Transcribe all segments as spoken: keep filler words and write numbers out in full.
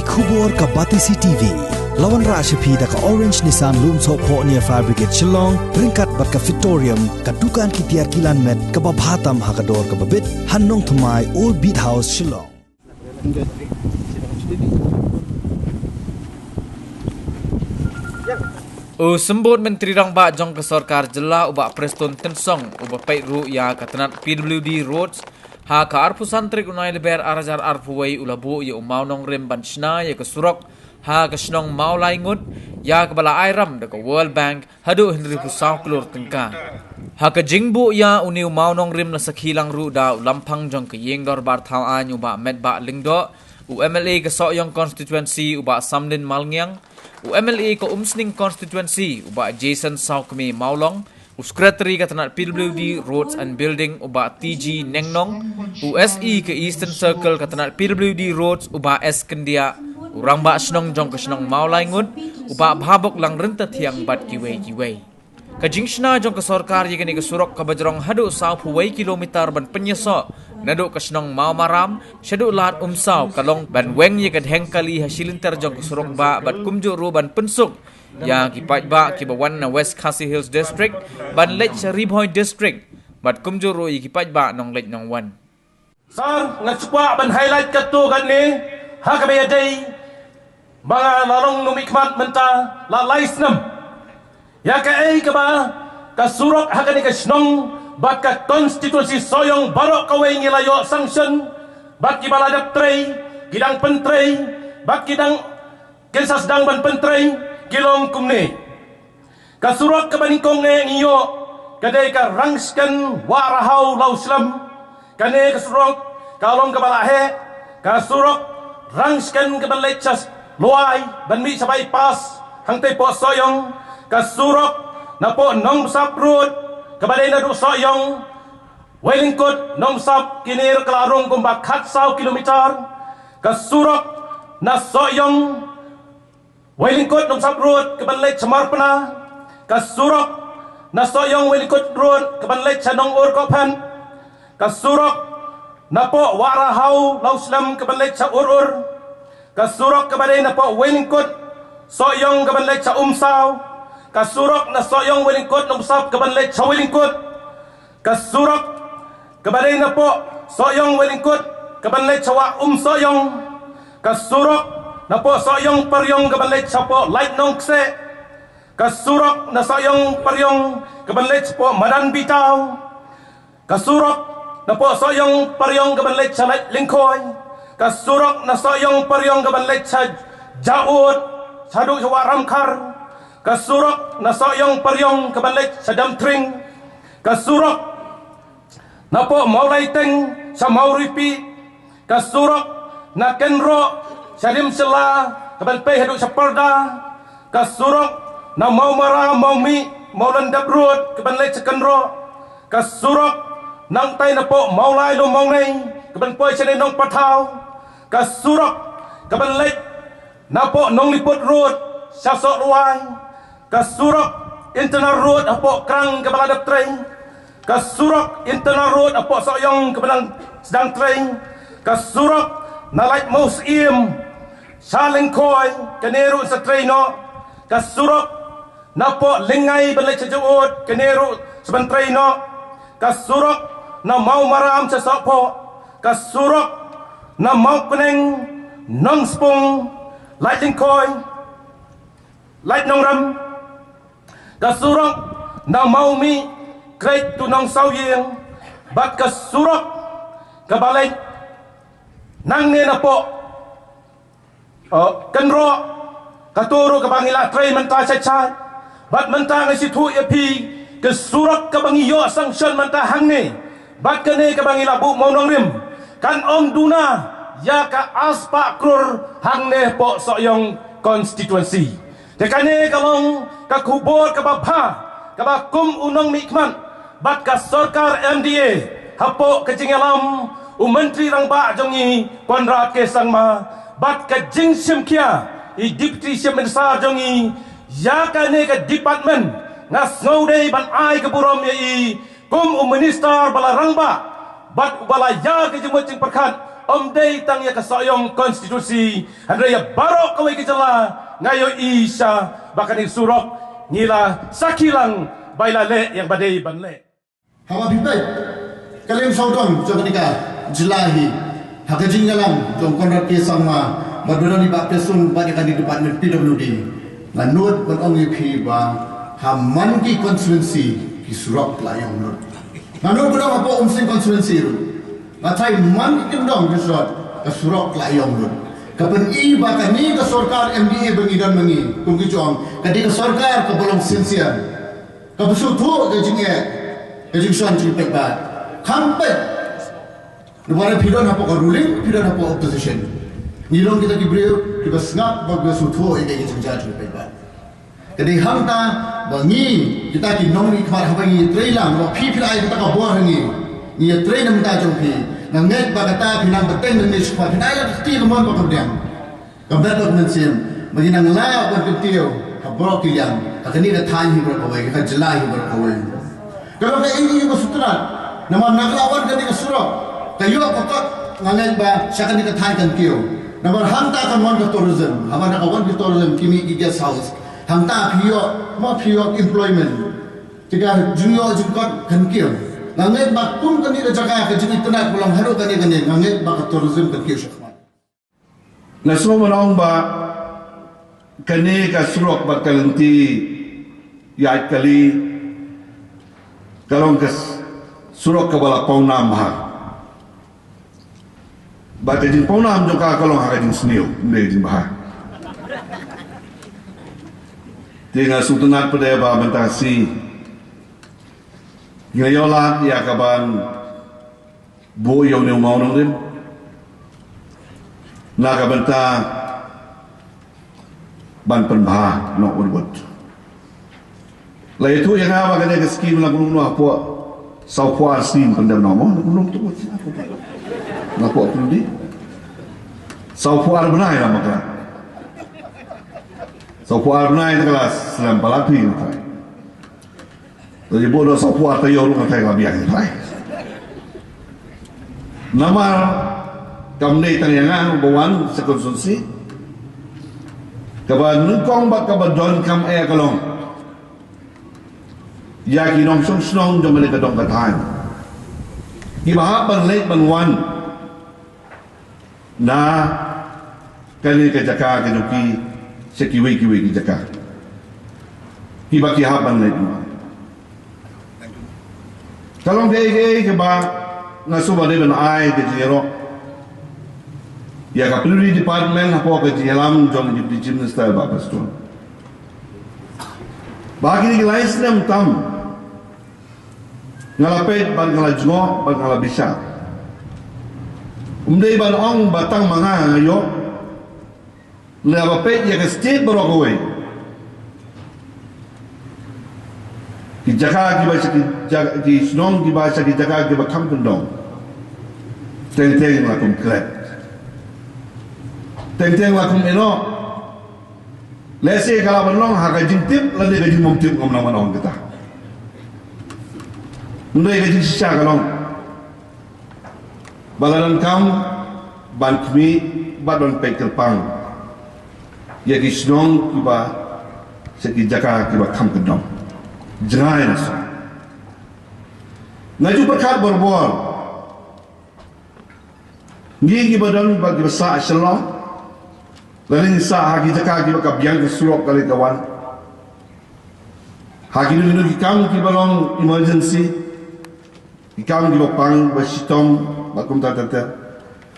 Khubor ka Batesi T V. La wanrah sha phi da ka Orange Nissan Lumsohphoh near Fire Brigade Shillong, ryngkat bad ka Fitorium, ka dukan ki tiar kilan met kaba bha tam ha ka dor kaba bit, ha Nongthymmai, Old Beat House, Shillong. U Symbud Myntri Rangbah jong ka Sorkar Jylla u Bah Prestone Tynsong, uba peit ruh ïa ka tnat P W D Roads, ha ka arphew san tarik u Nailaber ar hajar arphew wei, u la buh ïa u mawnongrim ban shna ïa ka surok ha ka shnong Mawlaingut, ïa kaba la ai ram da ka World Bank haduh hynriewphew saw klur tyngka. Ha ka jingbuh ïa une u mawnongrim la sakhi lang ruh da u lamphang jong ka Ïing Dorbar Thaw Aiñ u Bah Metbah Lyngdoh, u M L A ka Sohiong Constituency u Bah Samlin Malngiang, u M L A ka Umsning Constituency u Bah Jason Sawkmie Mawlong, u Secretary ka tnat P W D Roads and Building u Bah T G Nengnong, u S E ka Eastern Circle ka tnat P W D Roads u Bah S Kyndiah, u Rangbah Shnong jong ka shnong Mawlaingut u Bah Bhabok Langrynthathiang bad kiwei kiwei. Ka jingshna jong ka sorkar ïa kane ka surok kaba jrong haduh sawphew wei kilometer ban pynïasoh naduh ka shnong Mawmaram shaduh Lad Umsaw ka long ban weng ïa ka dheng kali ha shilynter jong ka surok bah bad kumjuh ruh ban pynsuk ïa ki paidbah kiba wan na West Khasi Hills District ban leit sha Ri Bhoi District, bad kumjuh ruh ïa ki paidbah nongleit nongwan. Sir, nga sngewkwah ban highlight katto katne ha kaba ïadei ba nga la long u nongmihkhmat mynta la lai snem. Ïa kaei kaba ka surok ha kane ka shnong bad ka constituency Sohiong baroh kawei ngi la ïoh sanction, bad kiba la dep trei, ki dang pyntrei, bad ki dang kin sa sdang ban pyntrei, ki long kumne. Ka surok kaba nyngkong eh ngi ïoh ka dei ka Rangshken Wahrahaw Lawslem. Kane ka surok ka long kaba la heh. Ka surok Rangshken kaban leit sha Lwai ban mih sha bypass hangtei poh Sohiong. Ka surok napoh Nongbsap Road kaba dei naduh Sohiong, Wailyngkut, Nongbsap, kine ruh ka la rung kumba khatsaw kilometer. Ka surok na Sohiong, Wailyngkut, Nongbsap Road kaban leit sha Marpna. Ka surok na Sohiong, Wailyngkut Road kaban leit sha Nongur Kohphen. Ka surok napoh Wahrahaw Lawslem kaban leit sha Urur. Ka surok kaba dei napoh Wailyngkut Sohiong kaban leit sha Umsaw. Ka surok na Sohiong, Wailyngkut, Nongbsap kaban leit sha Wailyngkut. Ka surok kaba dei napoh Sohiong, Wailyngkut kaban leit sha Wah Umsohiong. Ka surok napoh Sohiong Pariong kaban leit sha poh Lait Nongkseh. Ka surok na Sohiong Pariong kaban leit sha poh Madan Bitaw. Ka surok napoh Sohiong Pariong kaban leit sha Lait Lyngkhoi. Ka surok na Sohiong Pariong kaban leit sha Jaud, shaduh sha Wah Ramkhar. Ka surok na Sohiong Pariong kaban leit sha Damtring. Ka surok napoh Mawlaiteng sha Mawripi. Ka surok na Kynroh sha Rimshella kaban pei haduh sha Parda. Ka surok na Mawmara, Mawmih, Mawlyndep Road kaban leit sha Kynroh. Ka surok nangtai napoh Mawlai Lum Mawnei kaban poi sha Nongpathaw. Ka surok kaban leit napoh Nongliput Road sha Sohluwai. Ka surok Internal Road hapoh Krang kaba la dep trei. Ka surok Internal Road hapoh Sohiong kaba dang sdang trei. Ka surok na Lait Mawsiem sha Lyngkhoi, kane ruh sa trei noh. Ka surok napoh Lyngngai ban leit sha Jaud, kane ruh sa ban trei noh. Ka surok na Mawmaram sha Sohphoh. Ka surok na Mawkneng, Nongspung, Lait Lyngkhoi, Lait Nongrim. Ka surok na Mawmih, Kreit to Nongsawïeng. Bad ka surok kaba leit nangne napoh, uh, Kynroh, kato ruh kaba ngi la trei mynta shai shai. Bad mynta nga sngewthuh ïa phi, ka surok kaba ngi ïoh sanction mynta hangne, bad kane kaba ngi la buh mawnongrim, kan ym duna ïa ka arspah klur hangne poh Sohiong constituency. Te kane ka long ka khubor kaba bha kaba kum u nongmihkhmat bad ka sorkar M D A hapoh ka jingïalam u Myntri Rangbah jong ngi Conrad K Sangma bad ka jingshimkhia i Deputy Chief Minister jong ngi ïa kane ka department. Nga sngewdei ban ai ka burom ïa i kum u minister ba la rangbah bad uba la ïa ka jingmut jingpyrkhat Ym dei tang ïa ka Sohiong constituency, hynrei ïa baroh kawei ka jylla. Nga ïohi sha ba kane ka surok ngi la sakhi lang ba i la leh ïa ba dei ban leh. Haba phi peit ka liang sawdong jong kane ka jylla hi, ha ka jingïalam jong Conrad K Sangma bad ba don i Bah Piasung bad ïa kane ka department P W D, nga nud ban ong ïa phi ba ha man ki constituency ki surok la ïong lut. Nga nud ban ong hapoh Umsning constituency ruh, nga tharai man ki kyndong ki surok, ka surok la ïong lut. Ka pyni ba kane ka sorkar M D A ba ngi don ma ngi, kum ki jong, ka dei ka sorkar kaba long sincere, kaba sngewthuh ka jingeh, ka jingshon jingpeit ba. Kham peit na ba phi don hapoh ka ruling, phi don hapoh opposition. Ngi long kita ki briew kiba sngap bad kiba sngewthuh ïa ki jingjia jingpeit ba. Ka dei hangta ba ngi, kita ki nongmihkhmat, haba ngi ïatrei lang, ba phi phi la ai kata ka bor ha ngi, ngi ïatrei na bynta jong phi. Nga ngeit ba kata phi nang bteng lynti shakhmat, phi nang ai la ka kti ka mon bad ka pdiang. Ka met bad ka mynsiem ba ngi nang lah ban kyntiew ha baroh ki liang, ha kane ka thaiñ hi baroh kawei, ha ka jylla hi baroh kawei. Ka long kaei kaei kaba sngewtynnat, namar na ka la wan kane ka surok, ka ïoh ka kot, nga ngeit ba sha kane ka thaiñ kan kiew. Namar hangta kan wan ka tourism, haba na ka wan ka tourism ki mih ki guest house, hangta phi ïoh, ma phi ïoh employment. Te ka jingïoh jingkot kan kiew. Nga ngeit ba kum kane ka jaka ka jingitynnat ba long haduh kane kane, nga ngeit ba ka tourism kan kiew shakhmat. Nga sngew ban ong ba kane ka surok bad ka lynti ïaid kali ka long ka s-, surok kaba la pawnam bha. Bad ka jingpawnam jong ka ka long ha ka jingsniew, ym dei ka jingbha. Te nga sngewtynnat pat de ba mynta shi ngi la ïoh lad ïa ka ban buh ïa une u mawnongrim na ka bynta ban pynbha noh u rebud. La ïathuh ïa nga ba kane ka skim la kumno hapoh sawphew ar skim pyndem noh mo, la kumno tu. Nga pok pyndi sawphew ar bnai la maka. Sawphew ar bnai ka la slem palat phi nga tharai. Lada buh da sawphew ar taïew ruh nga tharai ka la biang, tharai. Namar kam dei tang ïa nga uba wan sha constituency. Kaba nyngkong bad kaba donkam eh ka long ïa ki nongshong shnong jong kane ka dong ka thaiñ kiba hap ban leit ban wan na kane ka jaka ka jong ki sha kiwei kiwei ki jaka kiba ki hap ban leit. Ka long kaei kaei kaba nga sngewbha ban ai ka jingïaroh ïa ka P W D department hapoh ka jingïalam jong Deputy Chief Minister Bah Prestone. Ba kine ki lai snem tam nga la peit bad nga la jngoh bad nga la bishar. Ym dei ban ong ba tang ma nga nga ïoh. Lada ba peit ïa ka state baroh kawei, ki jaka kiba sha ki jaka, ki shnong kiba sha ki jaka kiba kham kyndong, teng teng la kum klet, teng teng la kum ïehnoh. Lehse ka lah ban long ha ka jingtip lane ka jingbymtip, ngam nang ban ong kata. Hynrei ka jingshisha ka long ba la donkam ban khmih bad ban peit kyrpang ïa ki shnong kiba sha ki jaka kiba kham kyndong. Jngai na shnong. Nga ju pyrkhat borbor, ngi kiba don bad kiba sah Shillong, lane ngi sah ha ki jaka kiba ka biang ka surok ka leit ka wan, ha kino kino ki kam kiba long emergency, ki kam kiba pang ba shitom ba kumta ter ter,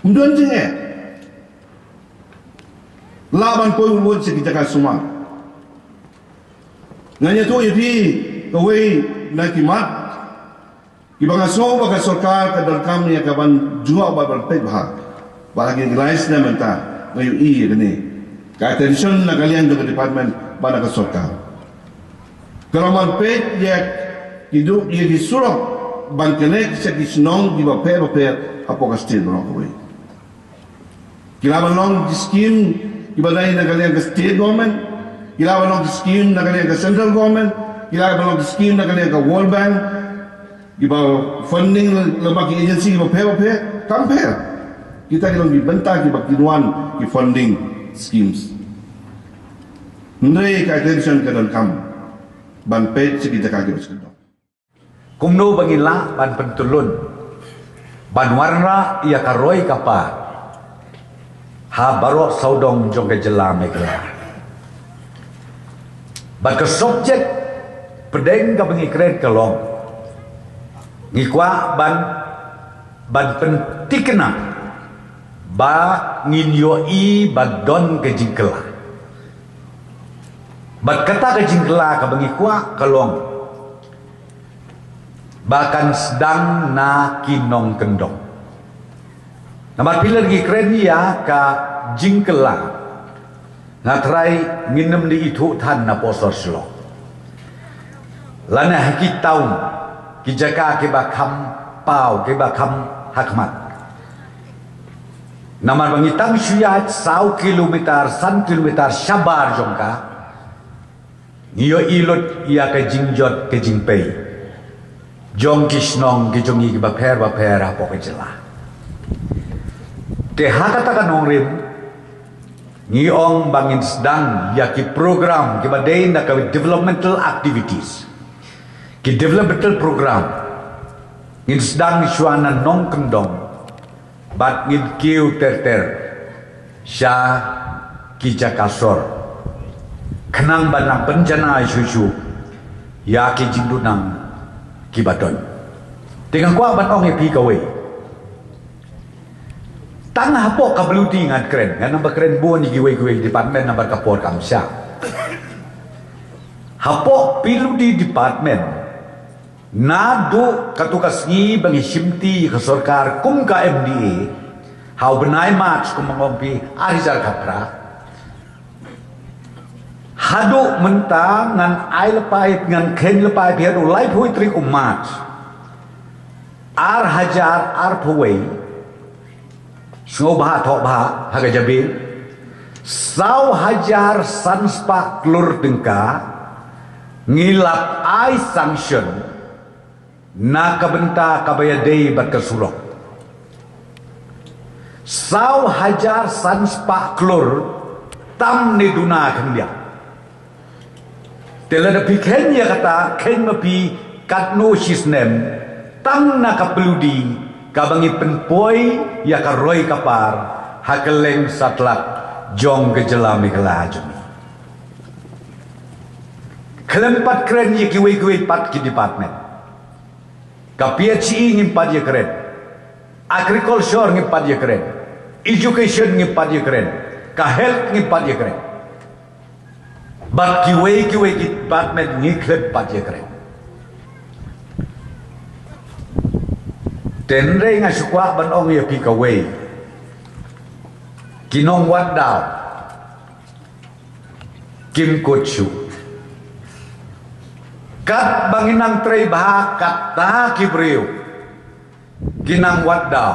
ym don jingeh. Lah ban poi u rebud sha ki jaka sumar. Ngan ïathuh ïa phi kawei na ki mat kiba nga sngew ba ka sorkar ka donkam ïa ka ban jngoh bad ban peit bha. Bad ha kine ki lai snem mynta nga ïohi ïa kane ka attention na ka liang jong ka department bad na ka sorkar. Ka long ban peit ïa ki duk ïa ki surok ban connect sha ki shnong kiba pher ba pher hapoh ka state baroh kawei. Ki lah ban long ki skim kiba dei na ka liang ka state government, ki lah ban long ki skim na ka liang ka central government, ki lah ban long ki skim na ka liang ka World Bank, kiba funding lyngba ki agency kiba pher ba pher, kam pher. Kita ki long ki bynta kiba kin wan ki funding schemes. Hynrei ka attention ka donkam ban peit sha ki jaka kiba sdang. Kumno ba ngin lah ban pyntyllun ban wanrah ïa ka roi ka par ha baroh sawdong jong ka jylla Meghalaya. Bad ka subject pdeng kaba ngi kren ka long, ngi kwah ban ban pynthikna ba ngin ïohi ba don ka jingkylla. Bad kata ka jingkylla kaba ngi kwah ka long ba kan sdang na ki nongkyndong. Namar phi la ngi kren ïa ka jingkylla, nga trai ngin ym dei ithuh than na posor shlok lane ha ki town, ki jaka kiba kham paw, kiba kham hakhmat. Namar ba ngi tang shu ïaid saw kilometer, san kilometer shabar jong ka, ngi ïohi lut ïa ka jingjot ka jingpei jong ki shnong ki jong ngi kiba pher ba pher hapoh ka jylla. Te ha kata ka nongrim ngi ong ba ngin sdang ïa ki program kiba dei na ka developmental activities, ki developmental program ngin sdang shuwa na nongkyndong. Bad ngin kiew ter ter sha ki jaka sor khnang ban nang pynjanai shuh shuh ïa ki jingduna kiba don. Te nga kwah ban ong ïa phi kawei. Tang hapoh ka Blue Day ngan kren, ngan nang ba kren bun ïa kiwei kiwei department namar ka por kam shah. Hapoh P W D department, naduh katto ka sngi ba ngi shimti ka sorkar kum ka M D A, ha u bnai March kum ba nga ong phi, ar hajar khatphra. Haduh mynta ngan ai lypa ïa phi, ngan kheiñ lypa ïa phi, haduh laiphew tarik u March ar hajar arphew wei, sngewbha thoh bha ha ka jabieng, saw hajar san spah klur tyngka ngi la ai sanction na ka bynta kaba ïadei bad ka surok. Saw hajar san spah klur tam ne duna khyndiat. Te lada phi kheiñ ïa kata, kheiñ ma phi katno shisnem tang na ka P W D kaba ngi pynpoi ïa ka roi ka par ha kylleng satlak jong ka jylla Meghalaya jong ngi. Khlem pat kren ïa kiwei kiwei pat ki department. Ka P H E ngim pat ïa kren. Agriculture ngim pat ïa kren. Education ngim pat ïa kren. Ka health ngim pat ïa kren. Bad kiwei kiwei ki department ngi khlem pat ïa kren. Te hynrei nga shu kwah ban ong ïa phi kawei. Ki nongwad daw kim kut shuh. Katba ngi nang trei bha, kata ki briew ki nang wad daw.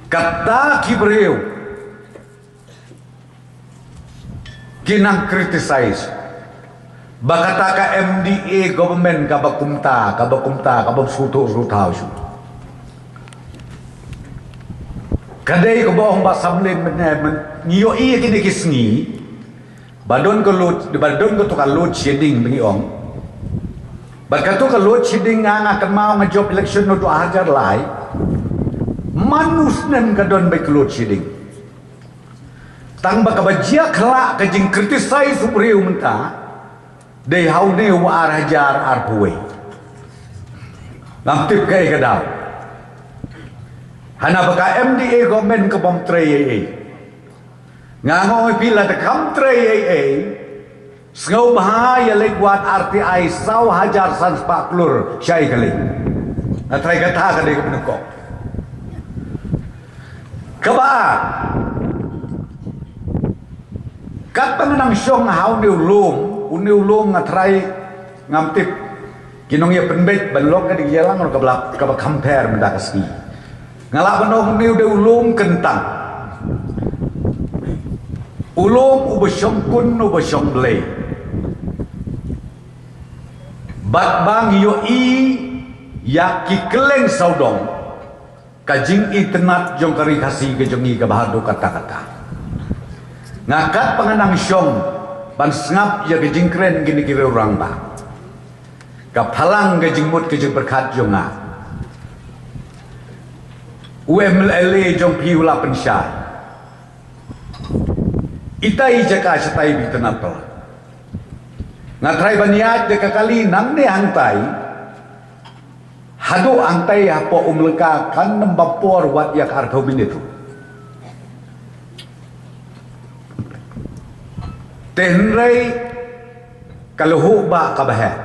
Kata ki briew ki nang criticize ba kata ka M D A government kaba kumta, kaba kumta, kaba shu thoh shu thaw shuh. Ka dei kaba ong Bah Samlin mynne, myn, ngi ïohi ïa kine ki sngi ba don ka load, ba don kato ka load shedding ba ngi ong. Bad kato ka load shedding nga, nga kynmaw nga jop election naduh ar hajar lai. Man u snem ka don beit ka load shedding. Tang ba kaba jia khlak ka jing criticize u briew mynta dei ha une u ar hajar arphew wei. Ngam tip kaei ka daw. Hana ba ka M D A government ka bym trei ei ei. Nga ong ïa phi, lada kam trei ei ei, sngewbha ïa leit wad R T I saw hajar san spah klur sha Ïeikhalei. Nga tharai kata ka dei ka pynkoh. Kaba ar, katba nga nang shong ha une u lum, une u lum nga tharai ngam tip. Ki nongïapynbeit ban long ka dei ka ïalang ruh kaba, kaba compare mynta ka sngi. Nga lah ban ong une u dei u lum kyntang. U lum uba shongkun, uba shongblei. Bad ba ngi ïohi ïa ki kylleng sawdong Ka jingitynnad jong ka Ri Khasi ka jong ngi kaba haduh katta katta. Nga katba nga nang shong ban sngap ïa ka jingkren kine ki riew rangbah, ka phalang ka jingmut ka jingpyrkhat jong nga. U MLA jong phi u la pynshai. Itai jaka shatai ba itynnad palat. Nga trai ban ïaid da ka kali nangne hangtai haduh hangtai hapoh Umlyngka, kan ym bam por wat ïa ka arphew minit ruh. Te hynrei ka la huh ba kaba heh.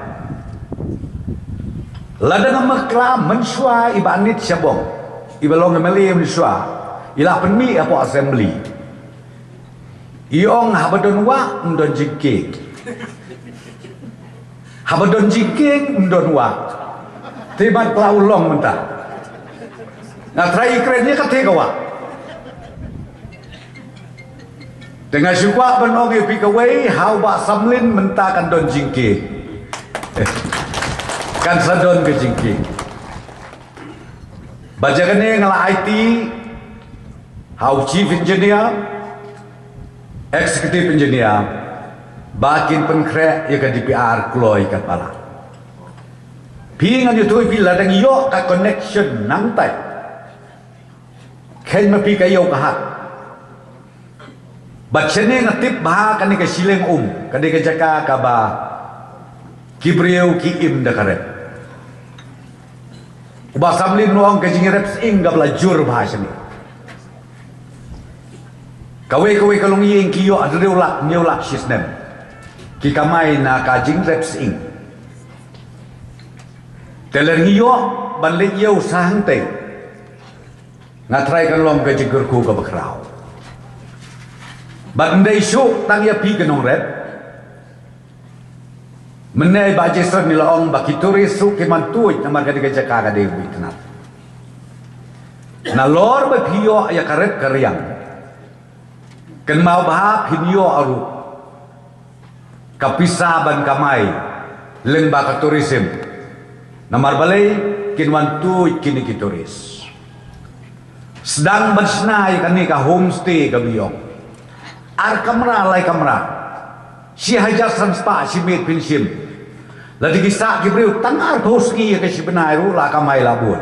Lada nga bakla mynshuwa i Bah Nit Shabong, iba long MLA mynshuwa, i la pynmih hapoh Assembly. I ong haba don wah ym don jingkieng. Haba don jingkieng ym don wah. Te bad ka la u long mynta. Nga trai kren ïa kata ka wah. Te nga shu kwah ban ong ïa phi kawei, ha u Bah Samlin mynta kan don jingkieng. Kan sa don ka jingkieng. Bad ïa kane nga la aiti ha u Chief Engineer, Executive Engineer, ba kin pynkhreh ïa ka DPR kloi katba lah. Phi, ngan ïathuh ïa phi, la dang ïoh ka connection nangtai. Khein ma phi ka ïew ka hat. Bad shane nga tip ba kane ka Shilliang Um ka dei ka jaka kaba ki briew ki im da ka rep. U Bah Samlin u ong ka jingrep sying kaba la jur ba shane. Kawei kawei ka longïing ki ïoh hynriew lak, hynñiew lak shi snem. Ki kamai na ka jingrep sying. Te lada ngi ïoh ban leit ïew sha hangtai, nga trai kan long ka jingkyrkhu kaba khraw. Bad ym dei shuh tang ïa phi ki nongrep. Mynne Bah Jason i la ong ba ki tourist ruh kin wan tuid namar ka dei ka jaka ka dei kaba itynnad. Nalor ba phi ïoh ïa ka rep ka riang, kynmaw ba phin ïoh ruh ka pisa ban kamai lyngba ka tourism. Namar balei? Kin wan tuid kine ki tourist. Sdang ban shna ïa kane ka homestay kaba ïong. Ar kamra, lai kamra. Shi hajar san spah shi miet phin shim. Lada ki sah ki briew tang arphew sngi ïa ka shi bnai ruh la kamai la bun.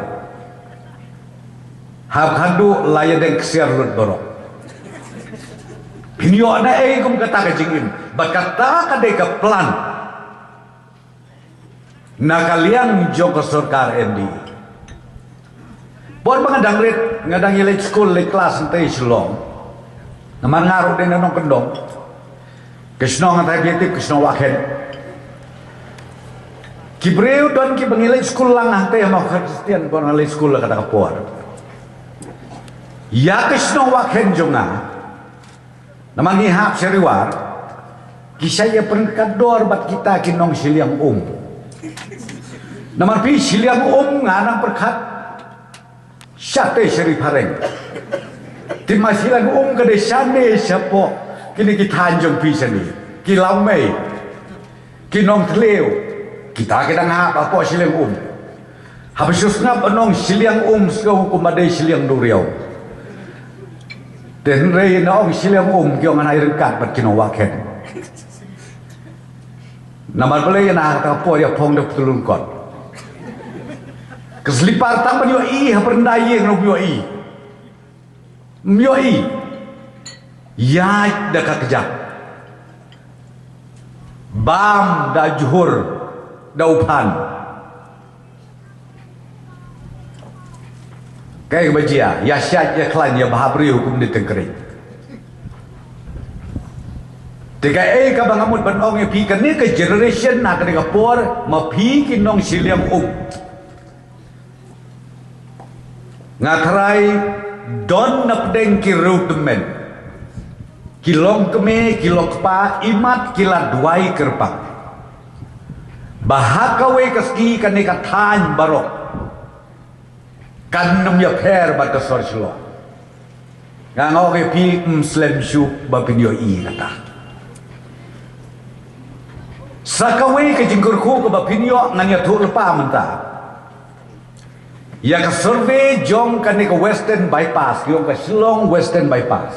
Hap khadduh la ïadeng ksiar lut baroh. Phin ïoh na ei kum kata ka jingim? Bad kata ka dei ka plan na ka liang jong ka sorkar MDA. Por ba nga dang rit, nga dang ïaleit skul, leit klas hangtei Shillong. Namar nga ruh dei na nongkyndong. Ka shnong hangtai phi tip, ka shnong Wahkhen. Ki briew don kiba ngi leit skul lang hangtei ha Mawkhar Khristan, ba nga leit skul ha kata ka por. Ïa ka shnong Wahkhen jong nga, namar ngi hap sha Ri War, ki shait ïa pyrkhat dor bad kita ki nong Shilliang Um. Namar phi, Shilliang Um nga nang pyrkhat shatei sha Ri Phareng. Te ma Shilliang Um ka dei shane shapoh kine ki thaiñ jong phi shane, ki Lawmei, ki Nongthliew, kita ki dang hap hapoh Shilliang Um. Haba shu sngap ban ong Shilliang Um sngew kumba dei Shilliang Duriaw. Te hynrei na ong Shilliang Um ki ong ngan ai ryngkat bad ki nong Wahkhen. Namar balei? Na kata ka por ïa phong da putulun kot. Ka slipar tang ban ïohi ha pyrda ïing ruh ym ïohi. Ym ïohi. Ïaid da ka kjat. Bam da jhur da u phan. Kaei kaba jia? Ïa shait ïa khlaiñ ïa bha briew kum dei tyngkring. Te kaei kaba nga mut ban ong ïa phi, kane ka generation na kane ka por, ma phi ki nong Shilliang Um, nga tharai don na pdeng ki riewtymmen, ki longkmie, ki longkpa, imat ki la duwai kyrpang ba ha kawei ka sngi kane ka thaiñ baroh kan ym ïapher bad ka sor Shillong. Nga ong ïa phi, ym slem shuh ba phin ïohi kata. Sa kawei ka jingkyrkhu kaba phin ïoh, ngan ïathuh lypa mynta. Ïa ka survey jong kane ka Western Bypass, jong ka Shillong Western Bypass.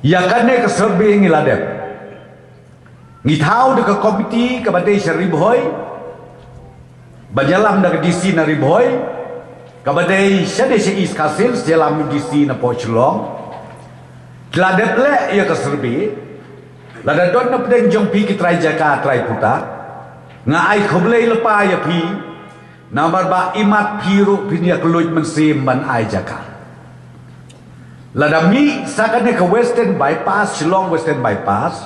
Ïa kane ka survey ngi la dep. Ngi thaw da ka komiti kaba dei sha Ri Bhoi, ba ïalam da ka D C na Ri Bhoi, kaba dei sha dei sha East Khasi Hills, ïalam D C na Port Shillong. Ki la dep leh ïa ka survey. Lada don na pdeng jong phi ki trai jaka trai puta, nga ai khublei lypa ïa phi. Namar ba imat phi ruh phin ïa kylluid mynsiem ban ai jaka. Lada mih sa kane ka Western Bypass, Shillong Western Bypass,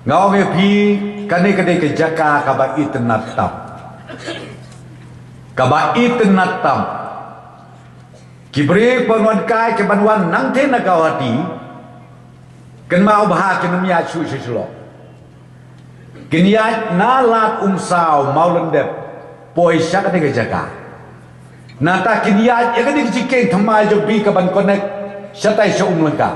nga ong ïa phi, kane ka dei ka jaka kaba itynnad tam. Kaba itynnad tam. Ki briew ba wan kai, ki ban wan nangtei na Guwahati, kynmaw bha kin ym ïaid shuh sha Shillong. Kin ïaid na Lad Umsaw, Mawlyndep, poi sha kane ka jaka. Nangta kin ïaid ïa kane ka jingkieng thymmai jong phi ka ban connect shatai sha Umlyngka.